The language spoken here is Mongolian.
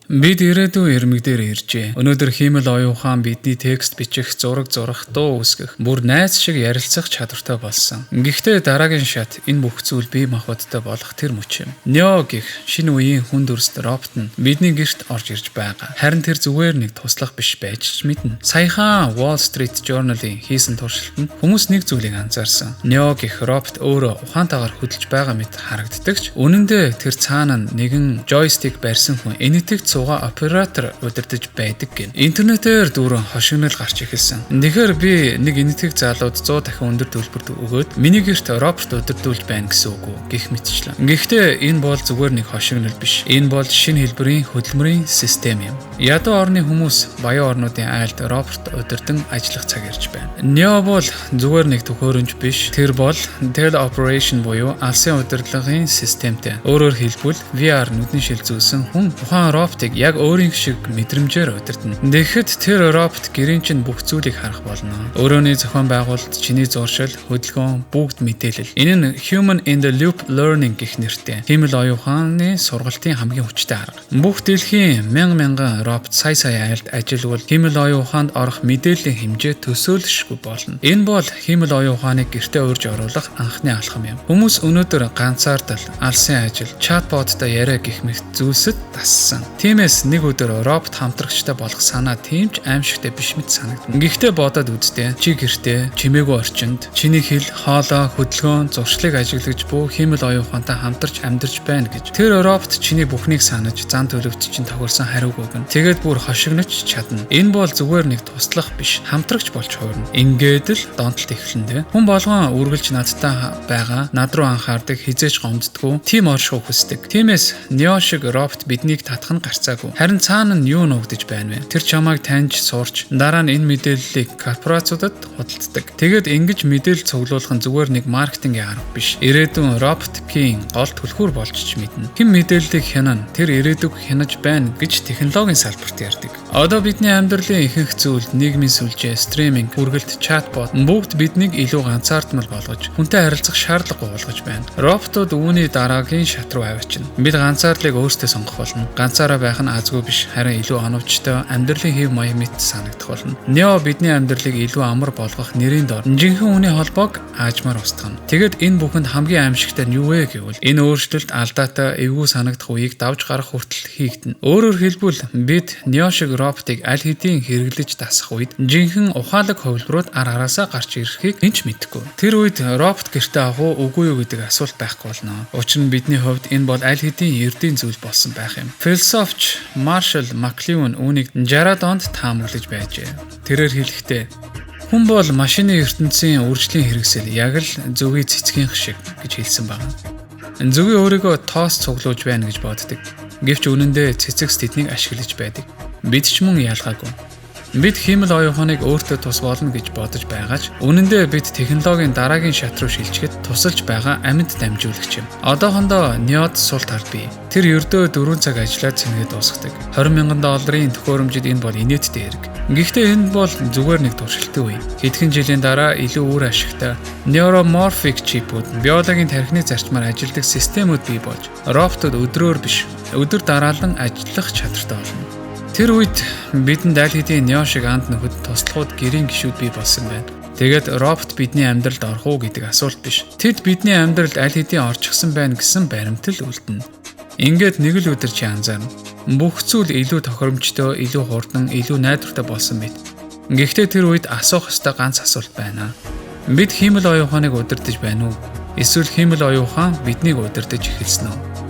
Бид ирээдүйн ирмэг дээр иржээ. Өнөөдөр хиймэл оюун ухаан бидний текст бичих, зураг зурах, дуу үүсгэх, бүр найз шиг ярилцах чадвартай болсон. Гэхдээ дараагийн шат энэ бүх зүйл бие махбодтой болох тэр мөч юм. Neo гэх шинэ үеийн хүн дүрст робот нь бидний гэрт орж ирж байгаа. Харин тэр зүгээр нэг туслах биш байж ч мэднэ. Саяхан Wall Street Journal-ийн хийсэн туршилтанд хүмүүс нэг зүйлийг анзаарсан. Neo гэх робот өөрөө ухаантайгаар хөдөлж байгаа мэт харагддаг ч үнэн дээр тэр цаана нь нэгэн joystick барьсан хүн энэтхэгт суугаа оператор удирдах байдаг гэнэ. Интернетээр дүүрэн хошигнол гарч эхэлсэн. Тэгэхээр би нэг энэтхэг залууд 100 дахин өндөр төлбөрт өгөөд миний гэрт робот удирдуулж байна гэсэн үг үү гэх мэтчлэн. Гэхдээ энэ бол зүгээр нэг хошигнол биш. Энэ бол шинэ хэлбэрийн хөдөлмөрийн систем юм. Ядуу орны хүмүүс баян орнуудын айлд робот удирдан ажиллах цаг ирж байна. Neo бол зүгээр нэг төхөөрөмж биш. Тэр бол teleoperation буюу алсын удирдлагын системтэй. Өөрөөр хэлбэл, VR нүдний шил зүүсэн хүн тухайн роботыг яг өөрийнх шиг мэдрэмжээр удирдана. Тэгэхэд тэр робот гэрийн чинь бүх зүйлийг харах болно. Өрөөний зохион байгуулалт, чиний зуршил, хөдөлгөөн, бүгд мэдээлэл. Энэ нь Human in the Loop Learning гэх нэртэй хиймэл оюун ухааны сургалтын хамгийн хүчтэй арга. Бүх дэлхийн мянга мянган робот сая сая айлд ажиллавал хиймэл оюун ухаанд орох мэдээллийн хэмжээ төсөөлшгүй болно. Энэ бол хиймэл оюун ухааныг гэртээ урьж оруулах анхны алхам юм. Хүмүүс өнөөдөр ганцаардал, алсын ажил, чатботтой яриа гэх мэт зүйлсэд дассан. Тиймээс нэг өдөр робот хамтрагчтай болох санаа тийм ч аимшигтай биш мэт санагдана. Гэхдээ бодоод үз дээ. Чи гэртээ чимээгүй орчинд чиний хэл, хоолой, хөдөлгөөн, зуршлыг ажиглаж буй хиймэл оюун ухаантай хамтарч амьдарч байна гэж. Тэр робот чиний бүхнийг санаж, зан төлөвт чинь тохирсон хариуг өгнө. Тэгээд бүр хошигноч чадна. Энэ бол зүгээр нэг туслах биш, хамтрагч болж хувирна. Ингээд л донтолт эхэлнэ дээ. Хүн болгон үргэлж надтай байгаа, над руу анхаардаг, хэзээ ч гомддоггүй, тийм оршихуй хүсдэг. Тиймээс Neo шиг робот биднийг татах нь гарцаагүй. Харин цаана нь юу нуугдаж байна вэ? Тэр чамайг таньж сурч, дараа нь энэ мэдээллийг корпорациудад худалддаг. Тэгээд ингэж мэдээлэл цуглуулах нь зүгээр нэг маркетингийн арга биш. Ирээдүйн роботикийн гол түлхүүр болж ч мэднэ. Хэн мэдээллийг хянана, тэр ирээдүйг хянаж байна гэж технологийн салбарт ярьдаг. Одоо бидний амьдралын ихэнх зүйл, нийгмийн сүлжээ, стриминг, хүргэлт, чатбот бүгд биднийг илүү ганцаардмал болгож, хүнтэй харилцах шаардлагагүй болгож байна. Роботууд үүний дараагийн шат руу авчирна. Бид ганцаардлыг өөрсдөө сонгох болно. Ганцаараа байх нь азгүй биш, харин илүү оновчтой, амьдралын хэв маяг мэт санагдах болно. Neo бидний амьдралыг илүү амар болгох нэрийн дор жинхэнэ хүний холбоог аажмаар устгана. Тэгээд энэ бүхэнд хамгийн аимшигтай нь юу вэ гэвэл энэ өөрчлөлт алдаатай, эвгүй санагдах үеийг давж гарах хүртэл хийгдэнэ. Өөрөөр хэлбэл, бид Neo шиг роботыг аль хэдийн хэрэглэж дасах үед жинхэнэ ухаалаг хувилбарууд ар араасаа гарч ирэхийг хэн ч мэдэхгүй. Тэр үед робот гэртээ авах уу, үгүй юу гэдэг асуулт байхгүй болно. Учир нь бидний хувьд энэ бол аль хэдийн ердийн зүйл болсон байх юм. Философч Маршал Маклюэн үүнийг 60-аад онд таамаглаж байжээ. Тэрээр хэлэхдээ хүн бол машины ертөнцийн үржлийн хэрэгсэл, яг л зөгийн цэцгийнх шиг гэж хэлсэн байна. Зөгийн өөрийгөө тоос цуглуулж байна гэж боддог. Гэвч үнэндээ цэцэгс тэднийг ашиглаж байдаг. Бид ч мөн ялгаагүй. Бид хиймэл оюун ухааныг өөртөө тус болно гэж бодож байгаа ч үнэн дээр бид технологийн дараагийн шат руу шилжихэд тусалж байгаа амьд дамжуулагч юм. Одоохондоо Neo-д сул тал бий. Тэр ердөө 4 цаг ажиллаад цэнгээ дуусгадаг. 20 мянган долларын төхөөрөмжид энэ бол инээдтэй хэрэг. Гэхдээ энэ бол зүгээр нэг туршилтын үе. Хэдхэн жилийн дараа илүү үр ашигтай neuromorphic чипүүд, биологийн тархины зарчмаар ажилладаг системүүд бий болж роботууд өдрөөр биш, өдөр дараалан ажиллах чадвартай болно. Тэр үед бидэнд аль хэдийн Neo шиг анд нөхөд туслахуйд гэрийн гишүүд бий болсон байна. Тэгээд робот бидний амьдралд орох уу гэдэг асуулт биш. Тэд бидний амьдралд аль хэдийн орчихсон байна гэсэн баримтал үлдэнэ. Ингээд нэг л өдөр чи анзаарна. Бүх зүйл илүү тохиромжтой, илүү хурдан, илүү найдвартай болсон мэт. Гэхдээ тэр үед асуух ёстой ганц асуулт байна. Бид хиймэл оюун ухааныг удирдах байна уу? Эсвэл хиймэл оюун ухаан биднийг удирдах эхэлсэн үү?